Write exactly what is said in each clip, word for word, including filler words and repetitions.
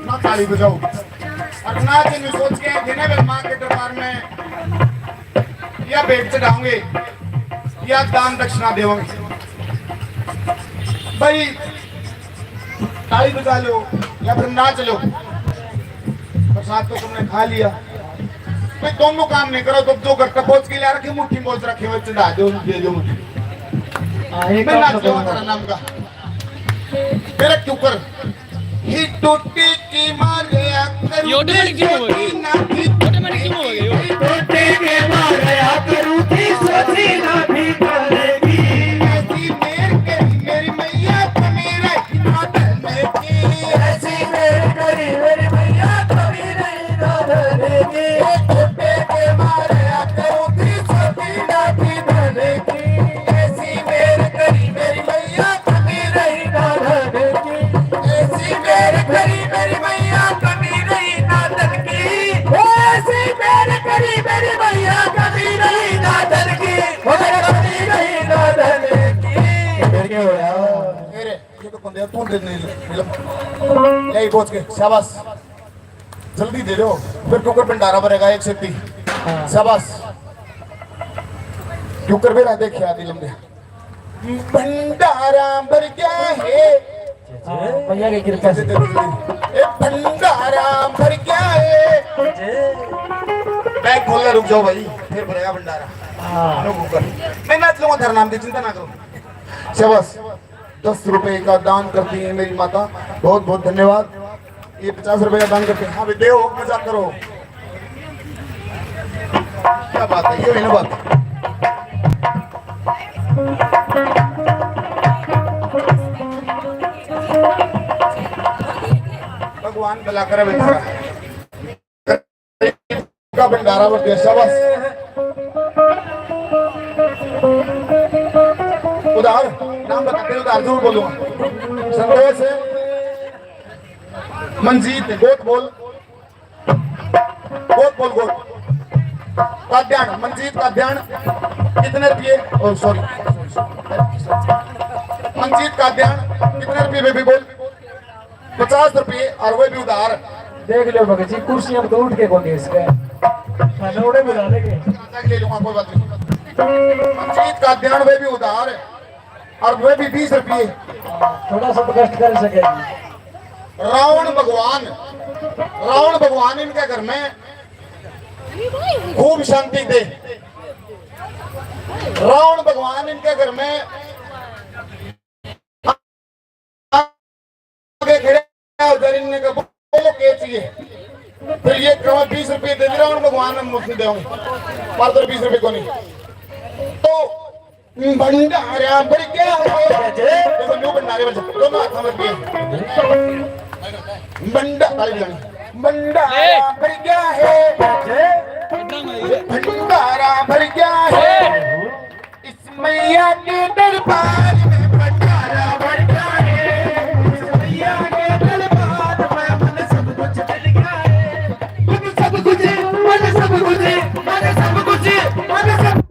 ना ताली बजाओ। और ना जिन सोच के आए थे ना, वे माँ के दरबार में या भेंट चढ़ाओगे या दान दक्षिणा देवोगे। भाई, ताली बजा लो या फिर नाच लो, प्रसाद तो तुमने खा लिया। भाई, दोनों काम नहीं करो तो जो घर तक पहुंच के ला रखे, मुट्ठी में बोझ रखे हुए, चढ़ा दो, दे दो मुट्ठी। हाँ, ये मैं काम नाच तो लूंगा करो। तेरा नाम का। मेरा क्यों कर? ही टूटी की मारे आकर ये automatic क्यों हो गई? ना भी automatic क्यों हो गई? टूटी के मारे आकर उठी सोची ना भी बोलेगी। ऐसी मेर करी मेरी मैया तो मेरा ही ना धन की। ऐसी मेर करी मेरी मैया तो मेरा ही ना धन की। ये टूटी के मारे आकर उठी सोची ना भी बोलेगी। ऐसी मेर करी मेरी मैया कभी नहीं ना धन की। ऐसी मेर करी मेरी मैया कभी नहीं ना धन की। ऐसी मेर करी मेरी मैया कभी नहीं ना धन की। ओ कभी नहीं ना धन की। फिर क्या होया? अरे, ये तो बंदे तू दे नहीं, ले, ले, पहुंच के, शाबाश। जल्दी दे दो, फिर क्योंकर भंडारा भरेगा एक सेती। हाँ। शाबाश। क्योंकर भी रह दे, ख्याल दिल में। भंडारा भर गया है। हाँ, भैया की कृपा से। ए, भंडारा भर गया है। बैग खोल ले, रुक जाओ भाई, फिर भरेगा भंडारा। हाँ। रुक ऊपर। मैं नाच लूंगा, थारा नाम की चिंता ना करो। शाबाश। दस रुपए का दान करती है मेरी माता, बहुत बहुत धन्यवाद। ये पचास रुपए का दान करते हैं। हाँ भाई, दो, मजाक करो। क्या बात है, ये है ना बात। भगवान भला करे बेचारा। का भंडारा भर दिया, शाबाश। उधार, नाम बताते हैं, उधार जरूर बोलूंगा। संदेश है, मंजीत, गोट बोल, गोट बोल, गोट। काद्यान, मंजीत काद्यान, कितने रुपये? ओ, सॉरी, मंजीत काद्यान, कितने रुपये, बेबी बोल? पचास रुपये, और वे भी उधार। देख लो भगत जी, कुर्सियां तो उठ के कोनी इसके। हाँ, नौड़े बुला लेंगे। ले लूंगा, कोई बात नहीं। मंजीत काद्यान, वे भी उधार, और वे भी बीस रुपये। थोड़ा सा तो कष्ट कर सके। रावण भगवान, रावण भगवान इनके घर में खूब शांति दे। रावण भगवान इनके घर में आगे खड़े हो, जरीन ने कहा, "बोलो, के चाहिए?" फिर ये कहा, "बीस रुपये दे दे, रावण भगवान, हम मुझे दे, पर तो बीस रुपये को नहीं।" तो भंडारा भर गया है। देखो, न्यू भंडारे भर, दोनों हाथ में दिए। भंडा-, ताली बजानी। भंडारा भर गया है। भंडारा भर गया है। इस मैया के दरबार में भंडारा भर गया है। इस मैया के दरबार में मन सब कुछ मिल गया है। मन सब कुछ, मन सब कुछ, मन सब कुछ, मन सब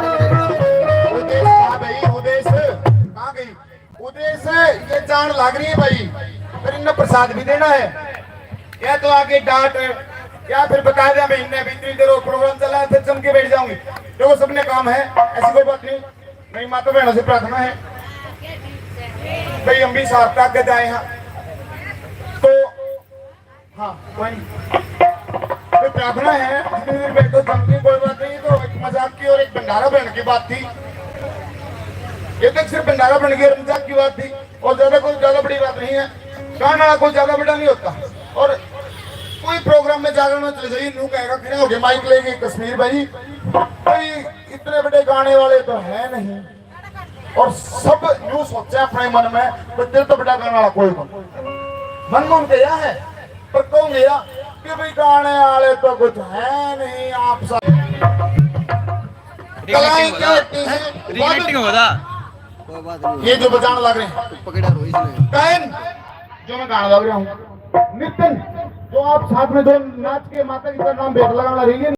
उदेश, हाँ भाई, उदेश, कहाँ गई? उदेश, ये जान लाग रही है भाई, फिर इन्हें प्रसाद भी देना है। या तो आगे डांट, या फिर बता दिया मैं इन्हें भी, इतनी देर और प्रोग्राम चला है, फिर जम के बैठ जाऊंगी। देखो, सबने काम है, ऐसी कोई बात नहीं। मेरी माता बहनों से प्रार्थना है भाई, हम भी सार्थक आगे जाए हैं। तो हाँ, कोई नहीं। तो प्रार्थना है, जितनी देर बैठो, जमती कोई बात नहीं, तो एक मजाक की और एक भंडारा बहन की बात थी। ये तो सिर्फ भंडारा बन गया, मजाक की बात थी। और ज्यादा कोई, ज्यादा बड़ी बात नहीं है। गाना कोई ज्यादा बड़ा नहीं होता। और कोई प्रोग्राम में जागरण में चले जाइए, न्यू कहेगा, खड़े होके माइक लेके, "कश्मीर भाई, कोई इतने बड़े गाने वाले तो है नहीं।" और सब न्यू सोचे अपने मन में, "तो तेरे तो बड़ा गाने वाला कोई नहीं।" मन में उनके यह है, पर कहूंगे यार कि भाई गाने वाले तो कुछ है नहीं, आप सब कलाएं क्या होती हैं? रिलेटिंग होता। कोई बात नहीं। ये जो बजान लग रहे हैं, पकड़ा रो इसने। कायन, जो मैं गाना लग रहा हूँ, नितिन, जो आप साथ में जो नाच के माता जी का नाम भेंट लगाना रही है,